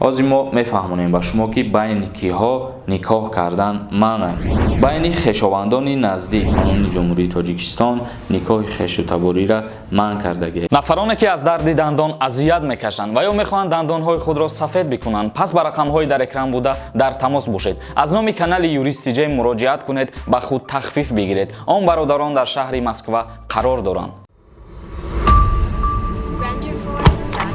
Ҳозир мо мефаҳмонем ба шумо, ки байни киҳо никоҳ кардан манъ. Байни хешовандони наздик қонуни Ҷумҳурии Тоҷикистон никоҳи хешу табориро манъ кардагист. Нафароне, ки аз дарди дандон азият мекашанд ва ё мехоҳанд дандонҳои худро сафед бикунанд, пас ба рақамҳои дар экран буда дар тамос бошед. Аз номи канали Юрист ТЖ муроҷиат кунед, ба худ тахфиф бигиред. Он бародарон дар шаҳри Москва қарор доранд. Renderforest.com.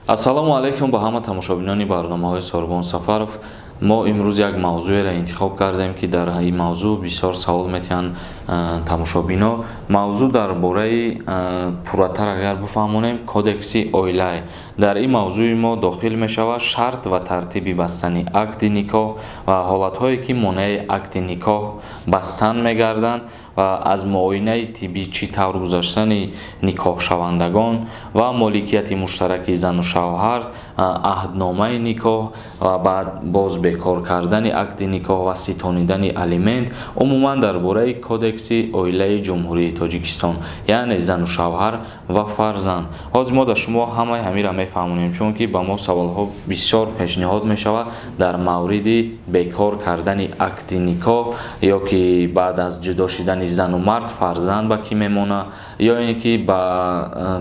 Ассалому алайкум ба ҳама тамошобинони барномаҳои Сорбон Сафаров. Мо имрӯз як мавзӯеро интихоб кардем, ки дар ин мавзӯъ бисёр савол метиҳанд тамошобино. Мавзӯъ дар бораи, пурратар агар бифаҳмонем, кодекси оилае. Дар ин мавзӯи мо дохил мешавад шарт ва тартиби бастани акди никоҳ ва ҳолатҳое, ки монеаи акди никоҳ бастан мегарданд, ва аз муоинаи тиббӣ чӣ тавр гузаштани никоҳшавандагон ва моликияти муштараки зану шавҳар, аҳдномаи никоҳ ва баъд боз бекор кардани акди никоҳ ва ситонидани алимент, умуман дар бораи кодекси оилаи Ҷумҳурии Тоҷикистон, яъне зану шавҳар ва фарзанд. Ҳозир мо дар шумо ҳамаи ҳаминро мефаҳмонем, чунки ба мо саволҳо бисёр пешниҳод мешавад дар мавриди бекор кардани акди никоҳ ё ки баъд аз ҷудо шудани зану мард фарзанд ба кӣ мемонад, ё ин ки ба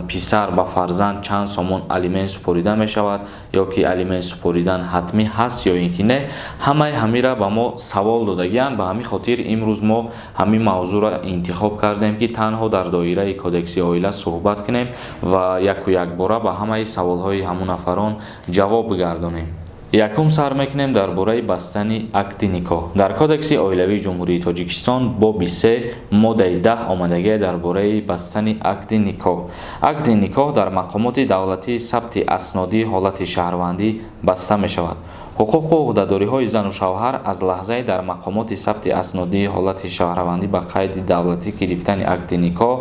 писар ба фарзанд чанд сомон алимент супорида мешавад, ё ки алимент супоридан ҳатмӣ ҳаст ё ин ки не. Ҳамаи ҳамира ба мо савол додагианд. Ба ҳамин хотир имрӯз мо ҳамин мавзӯъро интихоб кардем, ки танҳо дар доираи кодекси оила суҳбат кунем ва яку якбора ба ҳамаи саволҳои ҳамун нафарон ҷавоб бигардонем. Якум сар мекунем дар бораи бастани акди никоҳ. Дар кодекси оилавии Ҷумҳурии Тоҷикистон боби 3 моддаи 10 омадагия дар бораи бастани акди никоҳ. Акди никоҳ дар мақомоти давлатии сабти аснодии ҳолати шаҳрвандӣ баста мешавад. Ҳуқуқу ӯҳдадориҳои зану шавҳар аз лаҳзаи дар мақомоти сабти аснодии ҳолати шаҳрвандӣ ба қайди давлатӣ гирифтани акди никоҳ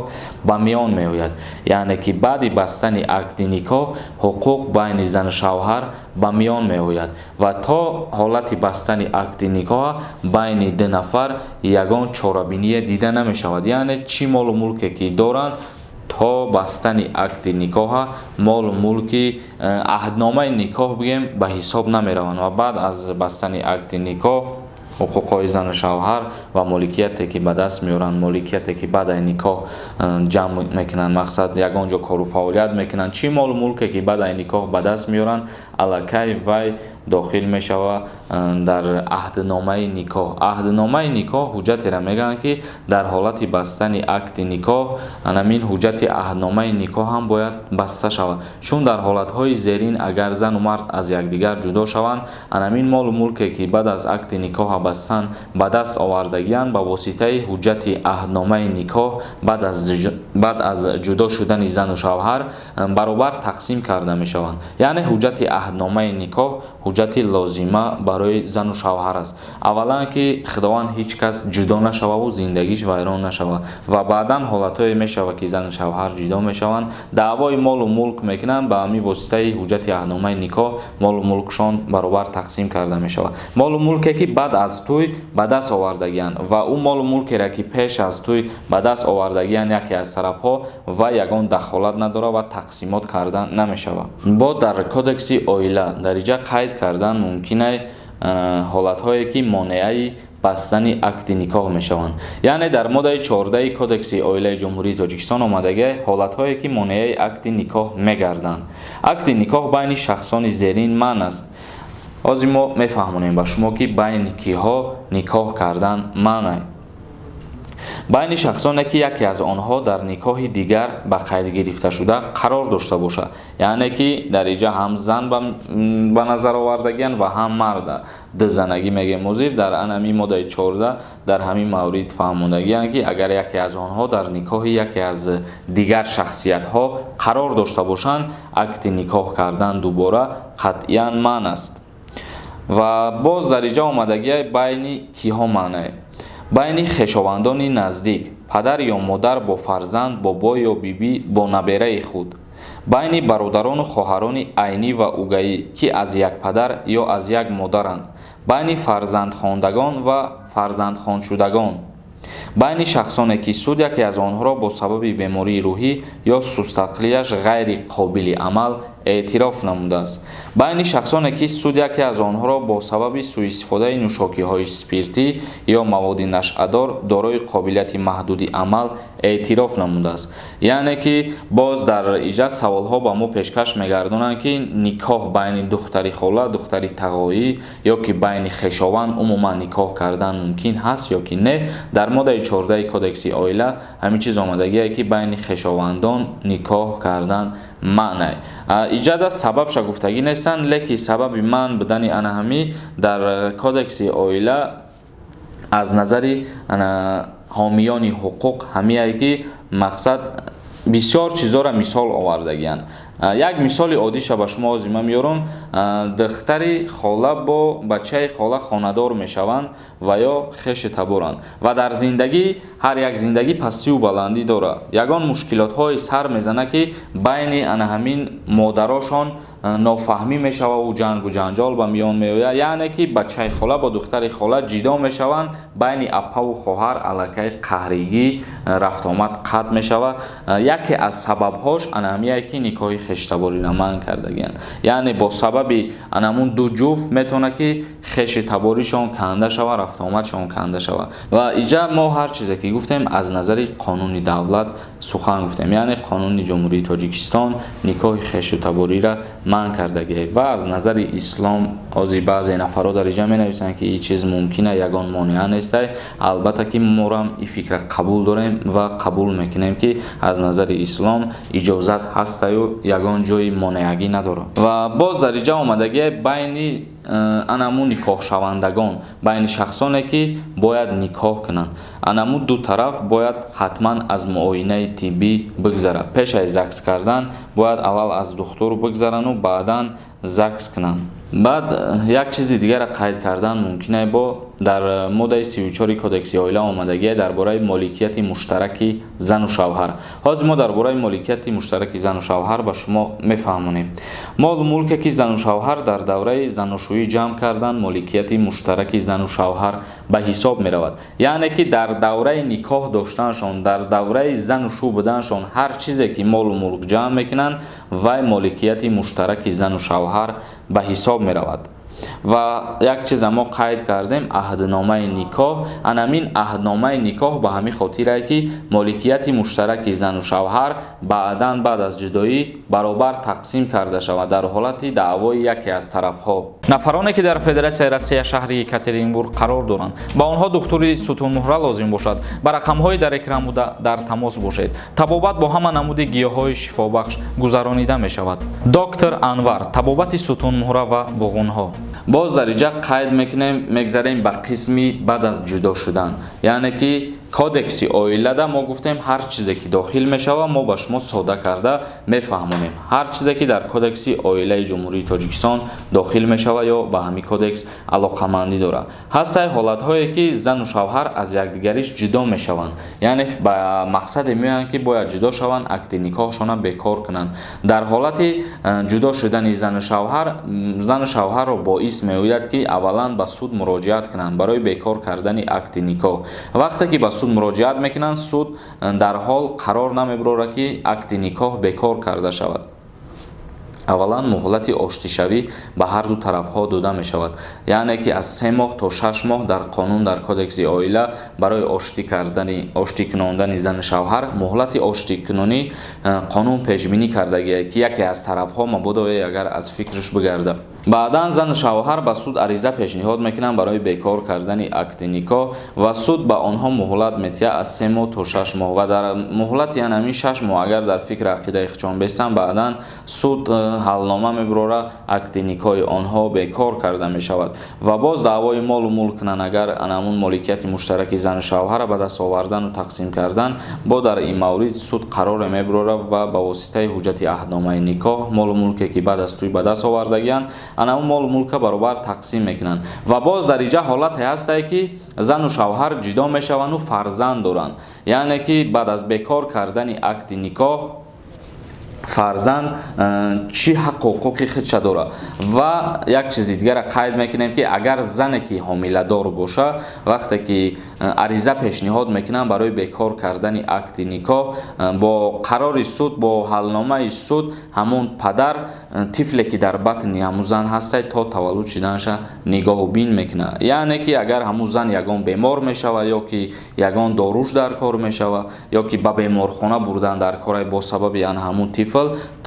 ба миён меояд. Яъне ки баъди бастани акди никоҳ ҳуқуқ байни зану шавҳар ба миён меояд ва то ҳолати бастани акди никоҳ байни ду нафар ягон чорабиние дида намешавад. Яъне чӣ молу мулке ки доранд, то бастани акди никоҳа молу мулки аҳдномаи никоҳ бигем ба ҳисоб намераванд ва баъд аз бастани акди никоҳ ҳуқуқҳои зану шавҳар ва моликияте ки ба даст меоранд, моликияте ки баъд аз никоҳ ҷамъ мекунанд, мақсад ягон ҷо кору фаъолият мекунанд, чӣ молу мулке ки баъд аз никоҳ ба даст меоранд, аллакай вай дохил мешавад дар аҳдномаи никоҳ. Аҳдномаи никоҳ ҳуҷҷатеро мегӯянд, ки дар ҳолати бастани акди никоҳ анамин ҳуҷҷати аҳдномаи никоҳ ҳам бояд баста шавад, чун дар ҳолатҳои зерин агар зану мард аз якдигар ҷудо шаванд, анамин молу мулке ки баъд аз акди никоҳа бастан ба даст овардагианд, ба воситаи ҳуҷҷати аҳдномаи никоҳ баъд аз ҷудо шудани зану шавҳар баробар тақсим карда мешаванд. Яъне ҳуҷҷати аҳдномаи никоҳ ҳуҷҷати лозима барои зану шавҳар аст. Аввалан ки Худованд ҳеҷ кас ҷудо нашававу зиндагиш вайрон нашавад ва баъдан ҳолатҳое мешавад, ки зану шавҳар ҷудо мешаванд, даъвои молу мулк мекунанд, ба ҳамин воситаи ҳуҷҷати аҳдномаи никоҳ молу мулкшон баробар тақсим карда мешавад. Молу мулке ки баъд аз тӯй ба даст овардагианд ва ӯ молу мулкеро ки пеш аз тӯй ба даст овардагианд яке аз тарафҳо ва ягон дахолат надорад ва тақсимот карда намешавад. Бо дар кодекси оила дар инҷа қайд кардан мумкин ҳолатҳое ки монеаи бастани акди никоҳ мешаванд. Яъне дар моддаи 14 кодекси оилаи Ҷумҳурии Тоҷикистон омадагия ҳолатҳое ки монеаи акди никоҳ мегарданд. Акди никоҳ байни шахсони зерин манъ аст. Ҳозир мо мефаҳмонем ба шумо, ки байни киҳо никоҳ кардан манъ. Байни шахсоне ки яке аз онҳо дар никоҳи дигар ба қайд гирифташуда қарор дошта бошад, яъне ки дар инҷа ҳам зан ба назар овардагианд ва ҳам марда. Дузанагӣ мегӯем. Ҳозир дар анами моддаи 14 дар ҳамин маврид фаҳмондагианд, ки агар яке аз онҳо дар никоҳи яке аз дигар шахсиятҳо қарор дошта бошанд, акди никоҳ кардан дубора қатъиян манъ аст. Ва боз дар инҷа омадагиай байни киҳо манъ. Байни хешовандони наздик, падар ё модар бо фарзанд, бобо ё бибӣ бо набераи худ, байни бародарону хоҳарони айнӣ ва угаӣ, ки аз як падар ё аз як модаранд, байни фарзандхондагон ва фарзандхоншудагон. Байни шахсоне, ки суд яке аз онҳоро бо сабаби бемории рӯҳӣ ё сустақлияш ғайри қобили амал эътироф намудааст. Байни шахсоне, ки суд яке аз онҳоро бо сабаби сӯистифодаи нӯшокиҳои спиртӣ ё маводи нашъадор дорои қобилияти маҳдуди амал эътироф намудааст. Яъне ки боз дар иҷа саволҳо ба мо пешкаш мегардонанд, ки никоҳ байни духтари хола, духтари тағоӣ ё ки байни хешованд умуман никоҳ кардан мумкин ҳаст ё ки не. Дар моддаи 14 Кодекси оила ҳамин чиз омадагие, ки байни хешовандон никоҳ кардан манъ. Иҷада сабабша гуфтагӣ нестанд, леки сабаби манъ будани ана ҳамӣ дар Кодекси оила аз назари ҳомиёни ҳуқуқ ҳамие, ки мақсад бисёр чизоро мисол овардагиянд. Як мисоли оддиша ба шумо озима меёрам: духтари хола бо бачаи хола хонадор мешаванд ва ё хеши таборанд ва дар зиндагӣ ҳар як зиндагӣ пастию баландӣ дорад. Ягон мушкилотҳое сар мезанад, ки байни ана ҳамин модарошон нофаҳмӣ мешававу ҷангу ҷанҷол ба миён меояд. Яъне ки бачаи хола бо духтари хола ҷидо мешаванд, байни апаву хоҳар аллакай қаҳригӣ, рафтуомад қатъ мешавад. Яке аз сабабҳош ана ҳамие, ки никоҳи хештабориро манъ кардагианд. Яъне бо сабаби анамун ду ҷуфт метавонад, ки хеши таборишон канда шавад, рафтуомадшон канда шавад. Ва иҷа мо ҳар чизе ки гуфтем, аз назари қонуни давлат сухан гуфтем, яъне қонуни Ҷумҳурии Тоҷикистон никоҳи хешу табориро манъ кардагие. Ва аз назари ислом ҳозир баъзе нафарҳо дар иҷа менависанд, ки ин чиз мумкина, ягон монеа нестай. Албатта ки морам ин фикра қабул дорем ва қабул мекунем, ки аз назари ислом иҷозат ҳастаю ягон ҷои монеагӣ надорад. Ва боз дар иҷа омадагие байни анаму никоҳшавандагон, байни шахсоне, ки бояд никоҳ кунанд, анаму ду тараф бояд ҳатман аз муоинаи тиббӣ бигзарад. Пеш аз ЗАГС кардан бояд аввал аз духтур бигзарану баъдан ЗАГС кунанд. Баъд як чизи дигарро қайд кардан мумкин: бо дар моддаи 34 Кодекси оила омадагие дар бораи моликияти муштараки зану шавҳар. Ҳозир мо дар бораи моликияти муштараки зану шавҳар ба шумо мефаҳмонем. Молу мулке, ки зану шавҳар дар давраи занушӯӣ ҷамъ карданд, моликияти муштараки зану шавҳар ба ҳисоб меравад. Яъне ки дар давраи никоҳ доштанашон, дар давраи зану шу буданашон ҳар чизе ки молу мулк ҷамъ мекунанд, вай моликияти муштараки зану шавҳар ба ҳисоб меравад. Ва як чиза мо қайд кардем: аҳдномаи никоҳ. Анамин аҳдномаи никоҳ ба ҳамин хотире, ки моликияти муштараки зану шавҳар баъдан, баъд аз ҷудоӣ, баробар тақсим карда шавад дар ҳолати даъвои яке аз тарафҳо. Нафароне, ки дар Федератсияи Россия, шаҳри Екатеринбург қарор доранд, ба онҳо духтури сутунмуҳра лозим бошад, ба рақамҳои дар экран буда дар тамос бошед. Табобат бо ҳама намуди гиёҳҳои шифобахш гузаронида мешавад. Доктор Анвар, табобати сутунмуҳра ва буғунҳо. Боз дар иҷа қайд мекунем, мегзарем ба қисми баъд аз ҷудо шудан. Яъне ки Кодекси оилада мо гуфтем, ҳар чизе ки дохил мешавад, мо ба шумо сода карда мефаҳмонем. Ҳар чизе ки дар Кодекси оилаи Ҷумҳурии Тоҷикистон дохил мешавад ё ба ҳамин кодекс алоқамандӣ дорад. Ҳастаи ҳолатҳое, ки зану шавҳар аз якдигариш ҷудо мешаванд, яъне ба мақсаде меоянд, ки бояд ҷудо шаванд, акди никоҳшона бекор кунанд. Дар ҳолати ҷудо шудани зану шавҳар, зану шавҳарро боис меояд, ки аввалан ба суд муроҷиат кунанд барои бекор кардани акди никоҳ. Вақте ки ба суд муроҷиат мекунанд, суд дар ҳол қарор намебарорад, ки акди никоҳ бекор карда шавад. Аввалан муҳлати оштишавӣ ба ҳарду тарафҳо дода мешавад, яъне ки аз 3 моҳ то 6 моҳ. Дар қонун, дар Кодекси оила барои оштӣ кардани, оштӣ кунондани зану шавҳар муҳлати оштикунонӣ қонун пешбинӣ кардагие, ки яке аз тарафҳо мабодо агар аз фикраш бигарда. Баъдан зану шавҳар ба суд ариза пешниҳод мекунанд барои бекор кардани акди никоҳ ва суд ба онҳо муҳлат метиҳад аз 3 моҳ то 6 моҳ. Ва дар муҳлати ҳамин 6 моҳ агар дар фикри ақидаи худшон бестанд, баъдан суд ҳалнома мебарорад, акди никоҳи онҳо бекор карда мешавад. Ва боз даъвои молу мулк кунанд, агар анамун моликияти муштараки зану шавҳарро ба даст овардану тақсим кардан, бо дар ин маврид суд қароре мебарорад ва ба воситаи ҳуҷҷати аҳдномаи никоҳ молу мулке, ки баъд аз тӯй ба даст овардагианд, анамун молу мулка баробар тақсим мекунанд. Ва боз дар инҷа ҳолате ҳастае, ки зану шавҳар ҷудо мешаванду фарзанд доранд. Яъне ки баъд аз бекор кардани акди никоҳ Фарзанд чӣ ҳаққу ҳуқуқи худша дорад? Ва як чизи дигарро қайд мекунем, ки агар зане ки ҳомиладор боша, вақте ки ариза пешниҳод мекунанд барои бекор кардани акди никоҳ, бо қарори суд, бо ҳалномаи суд ҳамон падар тифле ки дар батни ҳамун зан ҳастай, то таваллуд шуданаша нигоҳубин мекунад. Яъне ки агар ҳамун зан ягон бемор мешавад ё ки ягон доруш дар кор мешавад, ё ки ба беморхона бурдан дар корай бо сабаби ана ҳамун тифл,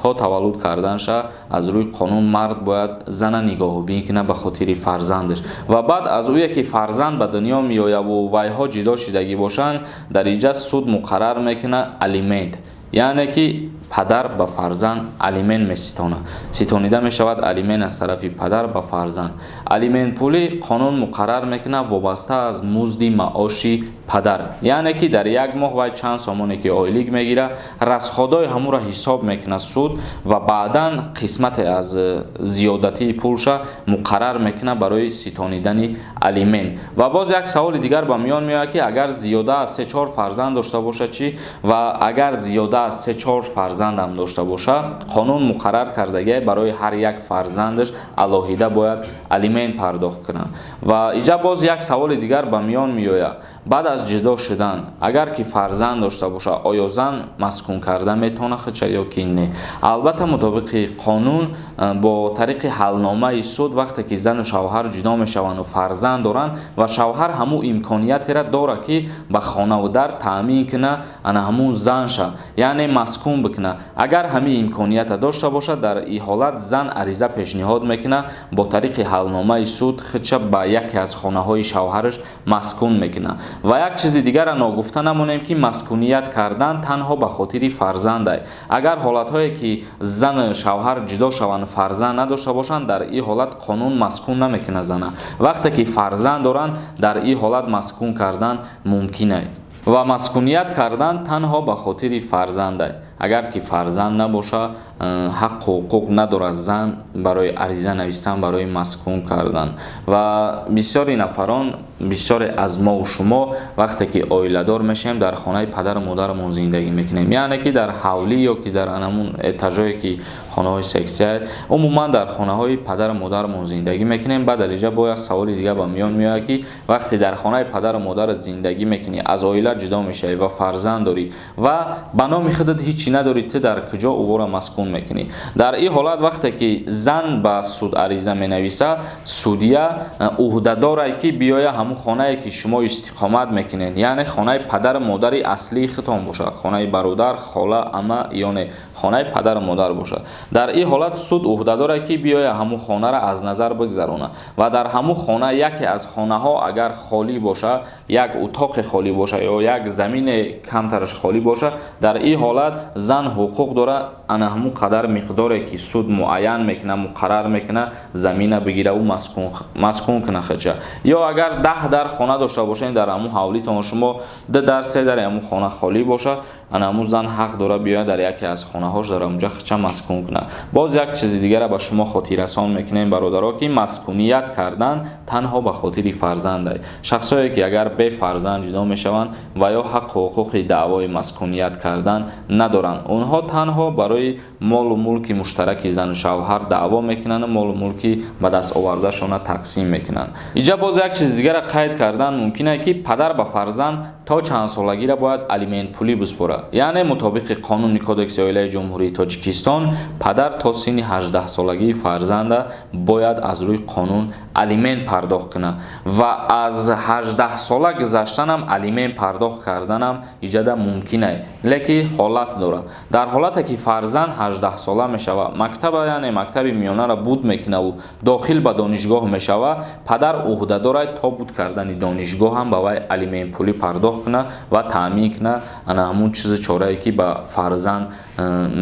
то таваллуд карданаша аз рӯи қонун мард бояд зана нигоҳубин кунад ба хотири фарзандаш. Ва баъд аз ӯе ки фарзанд ба дунё меояву вайҳо ҷудо шидагӣ бошанд, дар инҷа суд муқаррар мекунад алимент, яъне ки падар ба фарзанд алимент меситонад. Ситонида мешавад алимент аз тарафи падар ба фарзанд. Алимент пулӣ қонун муқаррар мекунад вобаста аз музди маоши падар, яъне ки дар як моҳ вай чанд сомоне ки ойлик мегирад, расходҳои ҳамонро ҳисоб мекунад суд ва баъдан қисмате аз зиёдатии пулша муқаррар мекунад барои ситонидани алимент. Ва боз як саволи дигар ба миён меояд, ки агар зиёда аз се-чор фарзанд дошта бошад чӣ? Ва агар зиёда аз се-чор фарзандам дошта бошад, қонун муқаррар кардагиай, барои ҳар як фарзандаш алоҳида бояд алимент пардохт кунад. Ва инҷа боз як саволи дигар ба миён меояд: баъд аз ҷудо шудан агар ки фарзанд дошта бошад, оё зан маскун карда метавонад худша ё ки не? Албатта, мутобиқи қонун, бо тариқи ҳалномаи суд, вақте ки зану шавҳар ҷудо мешаванду фарзанд доранд ва шавҳар ҳамун имкониятера дорад, ки ба хонаву дар таъмин кунад ана ҳамун занша, яъне маскун бикунад, агар ҳамин имконията дошта бошад, дар ин ҳолат зан ариза пешниҳод мекунад, бо тариқи ҳалномаи суд худша ба яке аз хонаҳои шавҳараш маскун мекунад. Ва як чизи дигарро ногуфта намонем, ки маскуният кардан танҳо ба хотири фарзандай. Агар ҳолатҳое ки зану шавҳар ҷудо шаванд, фарзанд надошта бошанд, дар ин ҳолат қонун маскун намекунад зана. Вақте ки фарзанд доранд, дар ин ҳолат маскун кардан мумкин ай. Ва маскуният кардан танҳо ба хотири фарзандай. Агар ки фарзанд набоша, ҳаққу ҳуқуқ надорад зан барои ариза навистан барои маскун кардан. Ва бисёри нафарон, бисёре аз мову шумо вақте ки оиладор мешавем, дар хонаи падару модарамон зиндагӣ мекунем, яъне ки дар ҳавлӣ ё ки дар анамун этажое ки хонаҳои сексия, умуман дар хонаҳои падару модарамон зиндагӣ мекунем. Баъд дар инҷа бояд саволи дигар ба миён меояд, ки вақте дар хонаи падару модарат зиндагӣ мекунӣ, аз оила ҷудо мешавӣ ва фарзанд дорӣ ва ба номи худат ҳичи надорӣ, ту дар куҷо ӯро маскун мекунӣ? Дар ин ҳолат вақте ки зан ба суд ариза менависад, судья ӯҳдадорад, ки биёяд ҳамун хонае ки шумо истиқомат мекунед, яъне хонаи падару модари аслии худтон бошад, хонаи бародар, хола, ама ё не, хонаи падару модар бошад, дар ин ҳолат суд ӯҳдадорад, ки биёяд ҳамун хонаро аз назар бигзаронад. Ва дар ҳамун хона яке аз хонаҳо агар холӣ бошад, як утоқе холӣ бошад ё як замине камтараш холӣ бошад, дар ин ҳолат зан ҳуқуқ дорад ана ҳамун қадар миқдоре ки суд муайян мекунад, муқаррар мекунад, замина бигираву маскун кунад худша. Ё агар 10 дар хона дошта бошед, дар ҳамун ҳавлитон шумо ду дар, се дари ҳамун хона холӣ бошад, ана ҳамун зан ҳақ дорад биёяд дар яке аз хонаҳош дар ҳамунҷа худша маскун кунад. Боз як чизи дигарро ба шумо хотиррасон мекунем, бародаро, ки маскуният кардан танҳо ба хотири фарзандай. Шахсое ки агар бефарзанд ҷудо мешаванд ва ё ҳаққу ҳуқуқи даъвои маскуният кардан надоранд. Онҳо танҳо барои молу мулки муштараки зану шавҳар даъво мекунанду молу мулки ба даст овардашона тақсим мекунанд. Инҷа боз як чизи дигарро қайд кардан мумкин аст, ки падар ба фарзанд то чанд солагиро бояд алиментпулӣ биспорад? Яъне мутобиқи қонуни Кодекси оилаи Ҷумҳурии Тоҷикистон, падар то синни 18-солагии фарзанда бояд аз рӯи қонун алимент пардохт кунад. Ва аз 18 сола гузаштанам алимент пардохт карданам иҷода мумкин аст, лекин ҳолат дорад. Дар ҳолате ки фарзанд 18 сола мешавад, мактаба, яъне мактаби миёнаро буд мекунаву дохил ба донишгоҳ мешавад, падар ӯҳдадорад то буд кардани донишгоҳам ба вай алиментпулӣ пардохт кунад ва таъмин кунад ана ҳамун чизи чорае ки ба фарзанд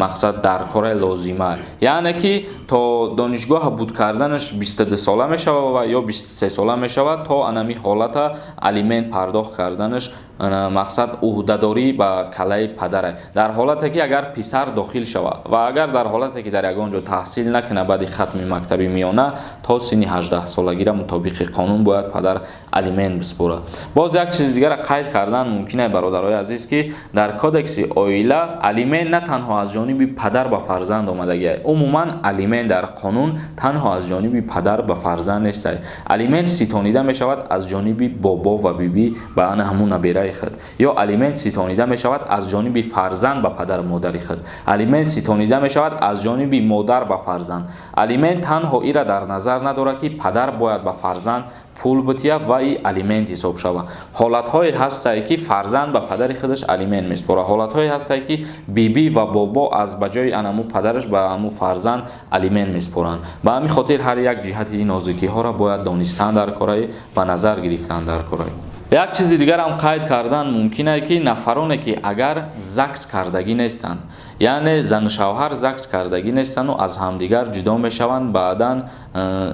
мақсад дар кораи лозима. Яъне ки то донишгоҳа буд карданаш 22 сола мешавад ва ё 23 сола мешавад, то анами ҳолата алимент пардохт карданаш. Мақсад, ӯҳдадорӣ ба калаи падара дар ҳолате ки агар писар дохил шавад ва агар дар ҳолате ки дар ягон ҷо таҳсил накунад баъди хатми мактаби миёна то синни 18-солагира, мутобиқи қонун бояд падар алимент биспорад. Боз як чизи дигара қайд кардан мумкин е, бародарои азиз, ки дар Кодекси оила алимент на танҳо аз ҷониби падар ба фарзанд омадагиа. Умуман, алимент дар қонун танҳо аз ҷониби падар ба фарзанд нестай. Алимент ситонида мешавад аз ҷониби бобо ва бибӣ ба ана ҳамун набераи худ, ё алимент ситонида мешавад аз ҷониби фарзанд ба падару модари худ, алимент ситонида мешавад аз ҷониби модар ба фарзанд. Алимент танҳо ира дар назар надорад, ки падар бояд ба фарзанд пул бития ва и алимент ҳисоб шавад. Ҳолатҳое ҳастае, ки фарзанд ба падари худаш алимент меспорад, ҳолатҳое ҳастае, ки бибӣ ва бобо аз ба ҷои анаму падараш ба ҳаму фарзанд алимент меспоранд. Ба ҳамин хотир ҳар як ҷиҳати ин нозикиҳоро бояд донистан дар кораи, ба назар гирифтан дар кораи. Як чизи дигарам қайд кардан мумкин е, ки нафароне ки агар ЗАГС кардагӣ нестанд, яъне зану шавҳар ЗАГС кардагӣ нестану аз ҳамдигар ҷудо мешаванд, баъдан,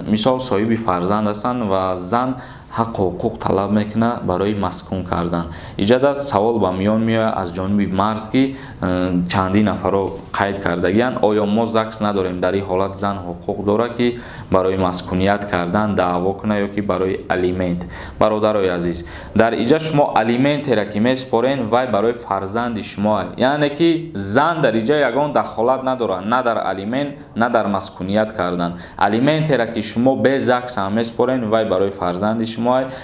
мисол, соҳиби фарзанд ҳастанд ва зан ҳаққу ҳуқуқ талаб мекунад барои маскун кардан. Иҷада савол ба миён меояд аз ҷониби мард, ки чандин нафарро қайд кардагиянд: оё мо ЗАГС надорем, дар ин ҳолат зан ҳуқуқ дорад, ки барои маскуният кардан даъво кунад ё ки барои алимент? Бародарои азиз, дар иҷа шумо алиментера ки меспорен, вай барои фарзанди шумо, яъне ки зан дар иҷа ягон дахолат надорад, на дар алимент, на дар маскуният кардан. Алиментера ки шумо бе ЗАГС ҳам меспорен, вай барои фарзанди шумо,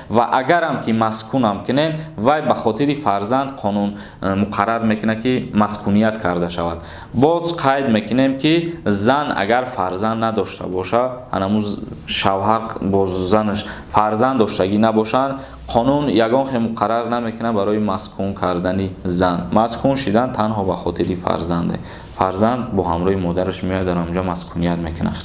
ва агарам ки маскунам кунен, вай ба хотири фарзанд қонун муқаррар мекунад, ки маскуният карда шавад. Боз қайд мекунем, ки зан агар фарзанд надошта боша, анаму шавҳар бо занаш фарзанд доштагӣ набошанд, қонун ягон хел муқаррар намекунад барои маскун кардани зан. Маскун шидан танҳо ба хотири фарзанде. Фарзанд бо ҳамроҳи модараш меояд, дар онҷо маскуният мекунад.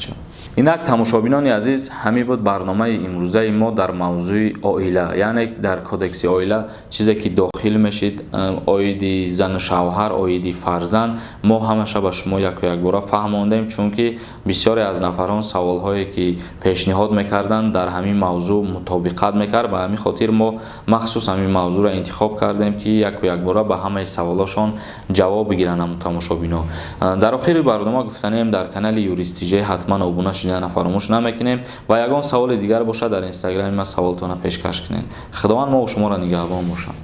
Инак, тамошобинони азиз, ҳамин буд барномаи имрӯзаи мо дар мавзӯи оила, яъне дар Кодекси оила чизе ки дохил мешид, оиди зану шавҳар, оиди фарзанд, мо ҳамаша ба шумо яку якбора фаҳмондем, чунки бисёре аз нафарон саволҳое ки пешниҳод мекарданд, дар ҳамин мавзӯъ мутобиқат мекард. Ба ҳамин хотир мо махсус ҳамин мавзӯъро интихоб кардем, ки яку якбора ба ҳамаи саволошон ҷавоб бигиранд тамошобино. Дар охири барнома гуфтанем, дар канали Юристиҷе ҳатман обуна шидана фаромӯш намекунем ва ягон саволи дигар бошад, дар Инстаграми ман саволтона пешкаш кунед. Худованд мо шуморо нигаҳбон бошад.